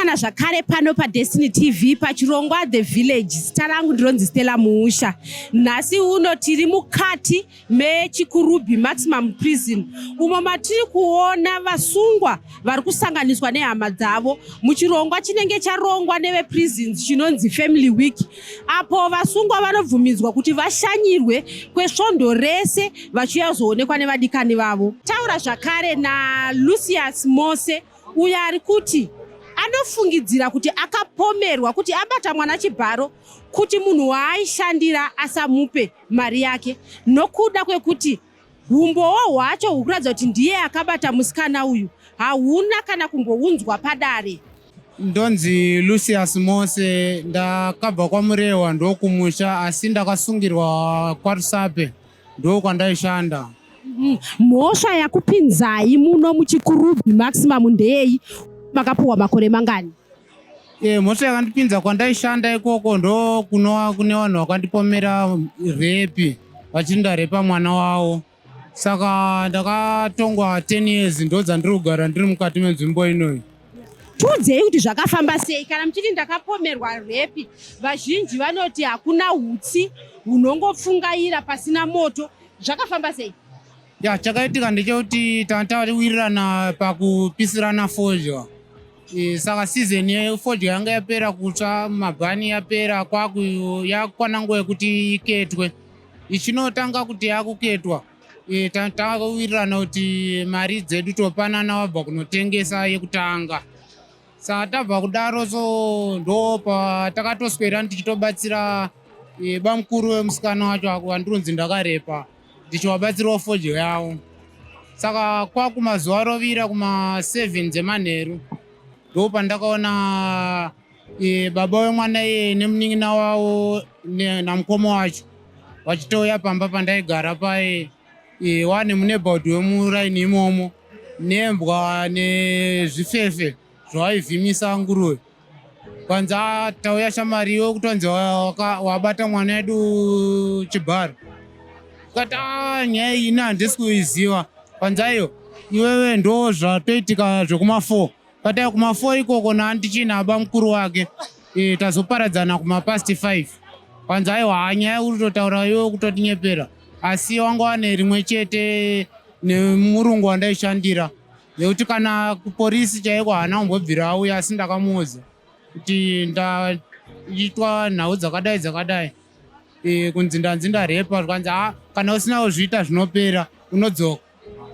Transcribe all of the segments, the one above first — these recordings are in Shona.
Tasangana zvakare pano paDestiny TV pachirongwa The Village. Zita rangu ndinonzi Stella Muusha. Nhasi uno tiri mukati meChikurubi Maximum Prison umo matiri kuona vasungwa vari kusanganiswa nehama dzavo muchirongwa chinenge charongwa neveprisons chinonzi Family Week apo vasungwa vanobvumidzwa kuti vashanyirwe kwesvondo rese vachiuya kuzoonekwa nevadikani vavo. Taura zvakare naLucius Mose uyo ari kuti anofungidzira kuti akapomerwa kuti abata mwana chibharo kuti munhu waaishandira asamupe mari yake nokuda kwekuti humbowo hwacho hukuratidza kuti ndiye akabata musikana uyu hauna kana kumbounzwa padare. Ndonzi Lucius Mose, ndakabva kwaMurewa ndokumusha asi ndakasungirwa kwaRusape ndokwandaishanda. Mhosva yakupinzai muno muChikurubi Maximum ndeyei? Makapuwa makore mangani? Mhosva yakandipinza kwandaishanda ikoko ndo kunova kune vanhu vakandipomera repi vachiti ndarepa mwana wavo, saka ndakatongwa 10 years, ndo dzandiri kugara ndiri mukati menzvimbo inoyi. Tiudzei kuti zvakafamba sei kana muchiti ndakapomerwa repi. Vazhinji vanoti hakuna hutsi hunongopfungaira pasina moto. Zvakafamba sei? Ya, chakaitika ndechekuti tatawirirana pakupisirana fodya. Saka season yefodya yanga yapera kutsva mumabhani, yapera, kwaku yakwana nguva yekuti iketwe. Ichinotanga kuti yakuketwa, tawirirana kuti mari dzedu topanana wabva kunotengesa yekutanga. Saka tabva kudaro, so ndo patakatoswera tichitobatsira bamukuru wemusikana wacho wandironzi ndakarepa, ndichivabatsirawo fodya yavo. Saka kwakumazuva rovira kuma7 dzemanheru ndo pandakaona baba wemwana iye nemunin'ina wavo namukoma wacho vachitouya pamba pandaigara paye, wane muneighborhood wemuraini imomo, nembwa nezvifefe zvavaivhimisa nguruve. Kwanzi, "Ah, tauya shamari, iwe kutonzi wabata mwana wedu chibharo." Kati, "Ah, nyaya iyi ini handisi kuiziva." Kwanzi, "Aiyo, iwewe ndo zvatoitika zvekuma4." Katai kuma4 ikoko naandichina bamukuru wake, tazoparadzana kumapast 5. Kwanzi, "Aiwa, ha, nyaya uri kutotaura iwe kutotinyepera." Asi wanga wane rimwe chete nemurungu wandaishandira, nekuti kana kuporisi chaiko haana kumbobvira auya, asi ndakamuudza kuti ndaitwa nhau dzakadai dzakadai, kunzi ndanzi ndarepa. Zvikanzi, "A, kana usina kuzviita zvinopera, unodzoka."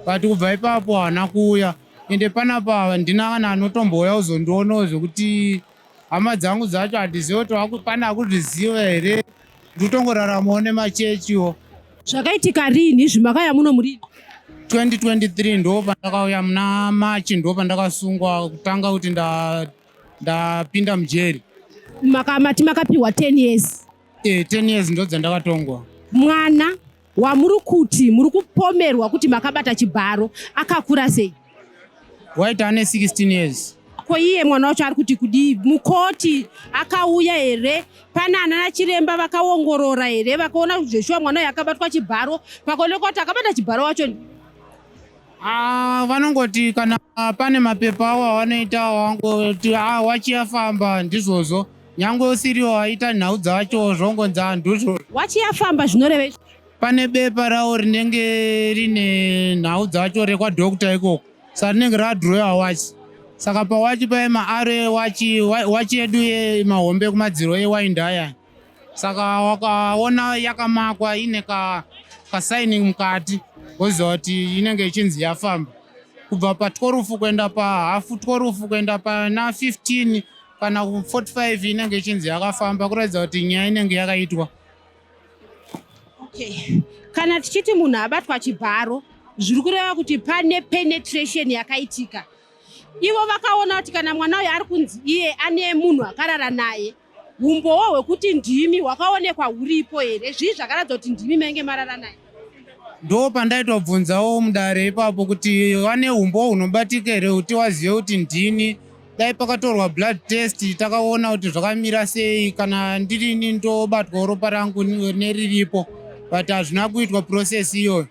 But kubva ipapo haana kuuya. Ende panapa handina kana anotombouya kuzondionawo, zvekuti hama dzangu dzacho handizivi kuti pane akuzviziva here. Ndikutongoraramawo nemachechiwo. Zvakaitika rini izvi? Makauya muno murini? 2023 ndo pandakauya, muna March ndo pandakasungwa kutanga kuti ndapinda mujeri. Mati makapiwa 10 years? 10 years ndo dzandakatongwa. Mwana wamuri kuti muri kupomerwa kuti makabata chibharo akakura sei? Waita ane 16 years. Ko iye mwana wacho ari kuti kudii mukoti? Akauya here? Pane anana chiremba vakaongorora here, vakaona kuti zveshuwa mwana uyu akabatwa chibharo, pakaonekwa kuti akabata chibharo wacho? Ah, vanongoti kana pane mapepa avo avanoita, wangoti, "Ah, wachiyafamba." Ndizvozvo, nyange usiriwo waita nhau dzacho, zvongonzi, "Ah, ndizvo." Wachiyafamba zvinoreva? Pane bepa ravo rinenge rine nhau dzacho rekwadhokta ikoko, saka rinenge radhirowa wachi. Saka pawachi paye maaro ewachi, wachi yedu yemahombe kumadziro ewaindi aya, saka wakaona yakamakwa ine kasigning mukati, woziva kuti inenge ichinzi yafamba kubva pa12 kuenda pahafu 12 kuenda pana 15 kana ku45, inenge ichinzi yakafamba, kuratidza kuti nyaya inenge yakaitwa. Okay, kana tichiti munhu abatwa chibharo, zviri kureva kuti pane penetration yakaitika. Ivo vakaona kuti kana mwana uyu ari kunzi iye ane munhu akarara naye, umbowo hwekuti ndimi hwakaonekwa huripo here? Zvii zvakaratidza kuti ndimi mainge marara naye? Ndo pandaitobvunzawo mudare ipapo kuti vane umbowo hunobatika here kuti wazive kuti ndini. Dai pakatorwa blood test, takaona kuti zvakamira sei, kana ndirini ndobatwawo ropa rangu neriripo, but hazvina kuitwa process iyoyo.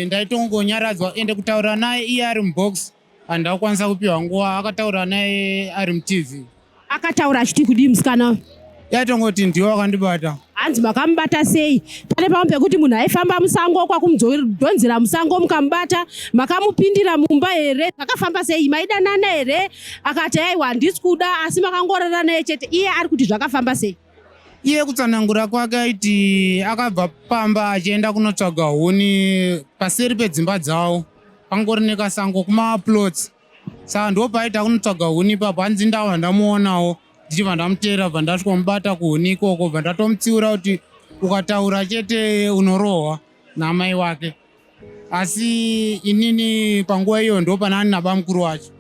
Ndaitongonyaradzwa, ende kutaura naye iye ari mubox. Handina kukwanisa kupiwa nguva, akataura naye ari muTV. Akataura achiti kudii musikana? Yatongoti ndiwo wakandibata. Hanzi makamubata sei? Pane pamwe pekuti munhu aifamba musango kwakumudhonzera musango mukamubata, makamupindira mumba here? Zvakafamba sei? Maidanana here? Akati aiwa handisi kuda, asi makangorara naye chete. Iye ari kuti zvakafamba sei? Iye kutsanangura kwake aiti akabva pamba achienda kunotsvaga huni paseri pedzimba dzavo, pangori nekasango kumaplots, saka ndopaaita kunotsvaga huni ipapo. Hanzi ndava ndamuonawo ndichibva ndamuteera, bva ndasvikomubata kuhuni ikoko, bva ndatomutsiura kuti ukataura chete unorohwa naamai wake. Asi inini panguva iyo ndopanani nabamukuru wacho,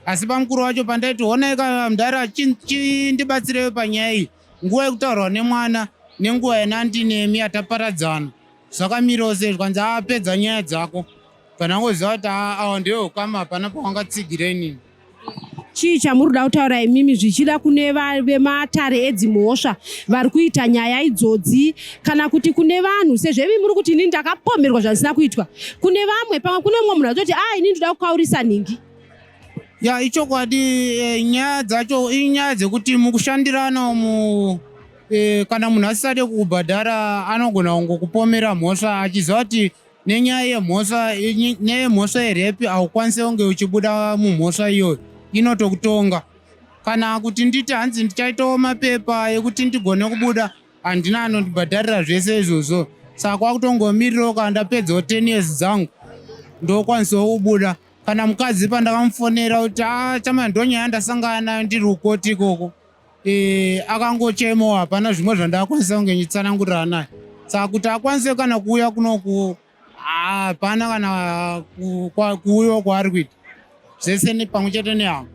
asi bamukuru wacho pandaiti honai ka mudhara, chindibatsirewo panyaya iyi, nguva yekutaurwa nemwana nenguva yanandinemi yataparadzana zvakamirawo sei, zvikanzi apedza nyaya dzako. Pandangoziva kuti awa ndeweukama, hapana pawangatsigire inini. Chii chamuri kuda kutaura imimi, zvichida kune vematare edzimhosva vari kuita nyaya idzodzi, kana kuti kune vanhu, sezvo imi muri kuti inini ndakapomerwa zvandisina kuitwa? Kune vamwe, pamwe kune mumwe munhu atoti a inini ndoda kukaurisa nhingi. Ya, ichokwadi, nyaya dzacho inyaya dzekuti mukushandirana umu, kana munhu asisade kukubhadhara anogona kungokupomera mhosva achiziva kuti nenyaya yemhosva, neyemhosva yerepi haukwanisi kunge uchibuda mumhosva iyoyo, inotokutonga. Kana kuti nditi hanzi ndichaitawo mapepa ekuti ndigone kubuda, handina anondibhadharira zvese izvozvo, saka kwakutongomirirawo kana ndapedzawo 10 years dzangu ndokwanisawo kubuda. Kana mukadzi pandakamufonera kuti a chama ndonyaya ndasangana nayo ndiri kukoti ikoko, akangochemawo, hapana zvimwe zvandakwanisa kunge ndichitsanangurira naye. Saka kuti akwanise kana kuuya kunoku, hapana kana kuuyiwa kwaari kuita zvese pamwe chete nehama.